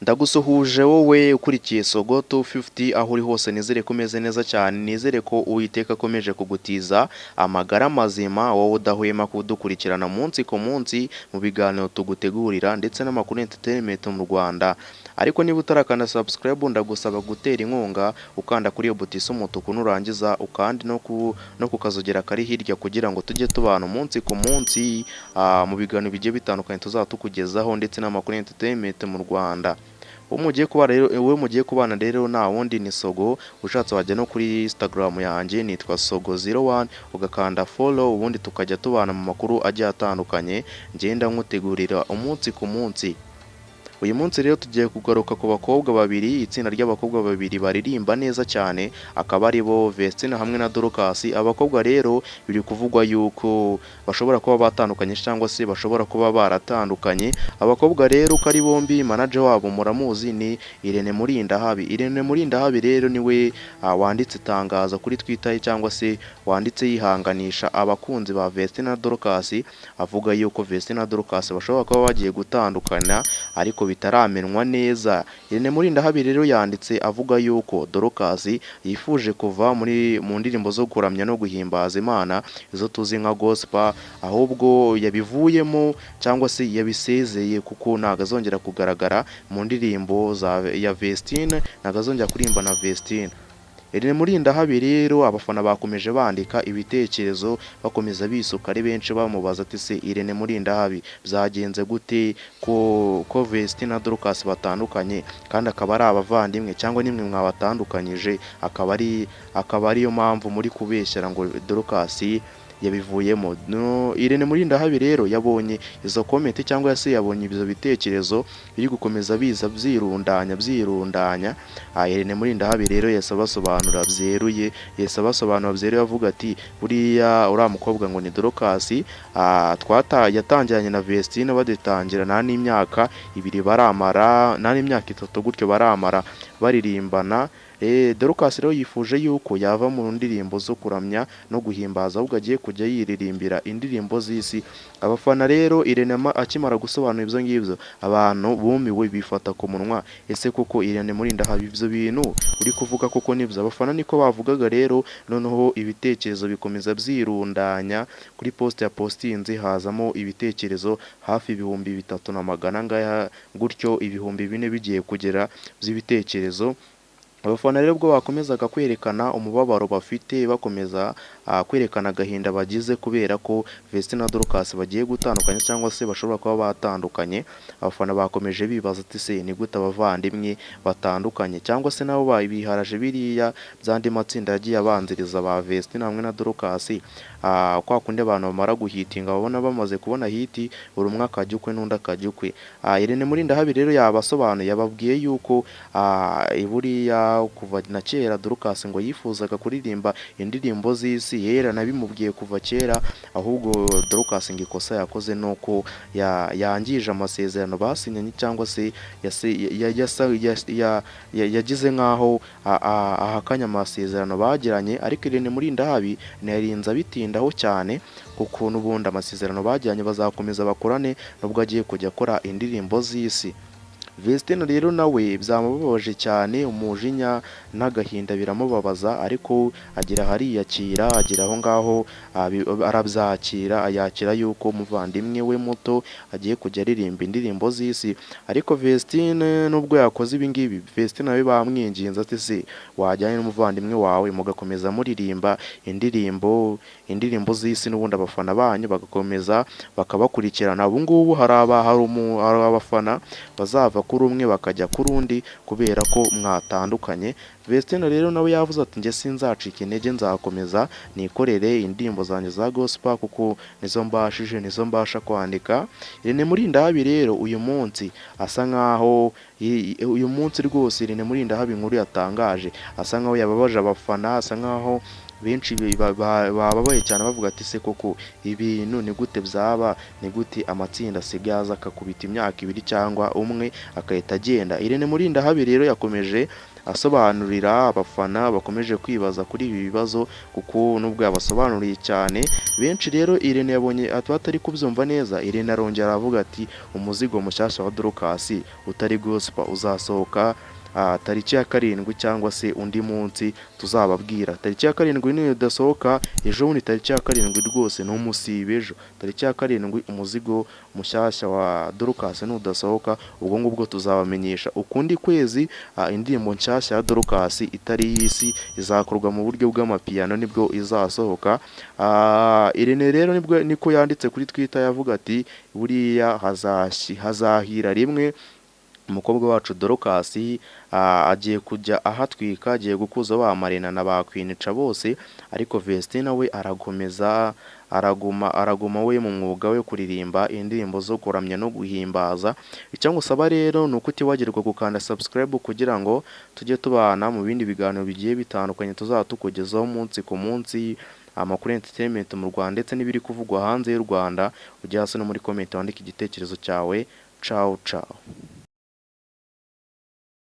Ndagusuhuje wowe ukurikiye Sogo 250 aho uri hose, nizere ko umeze neza cyane, nizere ko Uwiteka akomeje kugutiza amagara mazima, wowe udahwema kudukurikirana umunsi ku munsi mu biganiro tugutegurira ndetse n'amakuru entertainment mu Rwanda. Ariko niba utarakanda subscribe, ndagusaba gutera inkunga ukanda kuri iyo buto isa umutuku, nurangiza ukandi no ku kazogera kari hirya kugira ngo tujye tubana umunsi ku munsi mu biganiro bigiye bitandukanye tuzaba tukugezaho ndetse n'amakuru entertainment mu Rwanda. Uwo mugiye kubana rero nta wundi ni Sogo. Ushatse wajya no kuri Instagram yanjye, nitwa Sogo 01, ugakanda follow, ubundi tukajya tubana mu makuru agiye atandukanye ngenda nkutegurira umunsi ku munsi. Uyu munsi rero tugiye kugaruka ku bakobwa babiri, itsinda ry'abakobwa babiri baririmba neza cyane, akaba ari bo Vestine hamwe na Dorcas. Abakobwa rero biri kuvugwa yuko bashobora kuba batandukanye cyangwa se bashobora kuba baratandukanye. Abakobwa rero uko ari bombi, manager wabo muramuzi, ni Irene Murindahabi. Irene Murindahabi rero niwe wanditse itangazo kuri Twitter cyangwa se wanditse yihanganisha abakunzi ba Vestine na Dorcas, avuga yuko Vestine na Dorcas bashobora kuba bagiye gutandukana ariko bitaramenywa neza. Irene Murindahabi rero yanditse avuga yuko Dorcas yifuje kuva mu ndirimbo zo kuramya no guhimbaza Imana, izo tuzi nka gospel, ahubwo yabivuyemo cyangwa se yabisezeye, kuko ntabwo azongera kugaragara mu ndirimbo ya Vestine, ntabwo azongera kuririmba na Vestine. Irene Murindahabi rero abafana bakomeje bandika ibitekerezo, bakomeza bisuka ari benshi, bamubaza ati: "Se Irene Murindahabi, byagenze gute ko Vestine na Dorcas batandukanye kandi akaba ari abavandimwe, cyangwa nimwe mwabatandukanyije, akaba ariyo mpamvu muri kubeshyera ngo Dorcas yabivuyemo?" No, Irene Murindahabi rero yabonye izo comment cyangwa se yabonye ibyo bitekerezo biri gukomeza biza byirundanya byirundanya. Irene Murindahabi rero yahise abasobanura byeruye, yahise abasobanura byeruye avuga ati: "Buriya uriya mukobwa ngo ni Dorcas, twata yatangiranye na Vestine, badutangira nta n'imyaka 2 baramara, nta n'imyaka 3 gutyo baramara baririmbana." Dorcas rero yifuje yuko yava mu ndirimbo zo kuramya no guhimbaza, ahubwo agiye kujya yiririmbira indirimbo z'isi. Abafana rero, Irene akimara gusobanura ibyo ngibyo, abantu bumiwe, bifata ku munwa. "Ese koko Irene Murindahabi, ibyo bintu uri kuvuga koko nibyo?" Abafana niko bavugaga. Rero noneho ibitekerezo bikomeza byirundanya kuri post ya postinze, hazamo ibitekerezo hafi 3,100 angahe gutyo, 4,000 bigiye kugera by'ibitekerezo. Abafana rero ubwo bakomezaga kwerekana umubabaro bafite, bakomeza kwerekana agahinda bagize kubera ko Vestine na Dorcas bagiye gutandukanya cyangwa se bashobora kuba batandukanye, abafana bakomeje bibaza ati: "Se ni gute abavandimwe batandukanye?" Cyangwa se nabo biharaje biriya by'andi matsinda yagiye abanziriza ba Vestine hamwe na Dorcas, kwa kundi abantu bamara guhitinga, babona bamaze kubona hit, buri umwe akajya ukwe n'undi akajya ukwe. Irene Murindahabi rero yabasobanuye, yababwiye yuko buriya kuva na kera Dorcas ngo yifuzaga kuririmba indirimbo z'isi, yera nabimubwiye kuva kera, ahubwo Dorcas ngo ikosa yakoze nuko yangije amasezerano basinyanye, cyangwa se yagize nk'aho ahakanye amasezerano bagiranye. Ariko Irene Murindahabi ntiyarinze abitindaho cyane, kuko n'ubundi amasezerano bagiranye bazakomeza bakorane nubwo agiye kujya akora indirimbo z'isi. Vestine rero nawe byamubabaje cyane, umujinya n'agahinda biramubabaza, ariko agira ahariyakira, agera aho ngaho arabyakira, ayakira yuko umuvandimwe we muto agiye kujya aririmba indirimbo z'isi. Ariko Vestine nubwo yakoze ibi ngibi, Vestine nawe bamwinginze ati: "Se wajyanye n'umuvandimwe wawe mugakomeza muririmba indirimbo z'isi, n'ubundi abafana banyu bagakomeza bakabakurikirana? Ubu ngubu hari abafana bazava kuri umwe bakajya kuri undi kubera ko mwatandukanye." Vestine rero nawe yavuze ati: "Njye sinzacika intege, nzakomeza nikorere indirimbo zanjye za gospel kuko nizo mbashije, nizo mbasha kwandika." Irene Murindahabi rero uyu munsi asa nkaho uyu munsi rwose Irene Murindahabi inkuru yatangaje asa nkaho yababaje abafana, asa nkaho benshi bababaye cyane, bavuga ati: "Se koko ibintu ni gute byaba? Ni gute amatsinda asigaye aza akakubita imyaka 2 cyangwa umwe agahita agenda?" Irene Murindahabi rero yakomeje asobanurira abafana bakomeje kwibaza kuri ibi bibazo, kuko nubwo yabasobanuriye cyane benshi rero Irene yabonye batari kubyumva neza. Irene arongera aravuga ati umuzigo mushyashya wa Dorcas utari gospel uzasohoka tariki ya 7 cyangwa se undi munsi tuzababwira. Tariki ya 7 niyo idasohoka, ejo bundi tariki ya 7 rwose ntumusibe, ejo tariki ya 7 umuzigo mushyashya wa Dorcas nudasohoka, ubwo ngubwo tuzabamenyesha ukundi kwezi. Indirimbo nshyashya ya Dorcas itari iy'isi izakorwa mu buryo bw'amapiyano nibwo izasohoka. Irene rero nibwo niko yanditse kuri Twitter, yavuga ati buriya hazahira rimwe umukobwa wacu Dorcas agiye kujya ahatwika, agiye gukuza ba Marina na ba Queen Cha bose, ariko Vestine we arakomeza araguma we mu mwuga we kuririmba indirimbo zo kuramya no guhimbaza. Icyo ngusaba rero ni uko utibagirwa gukanda subscribe kugira ngo tujye tubana mu bindi biganiro bigiye bitandukanye tuzaba tukugezaho umunsi ku munsi, amakuru entertainment mu Rwanda ndetse n'ibiri kuvugwa hanze y'u Rwanda. Ujye hasi no muri comment wandike igitekerezo cyawe. Ciao ciao.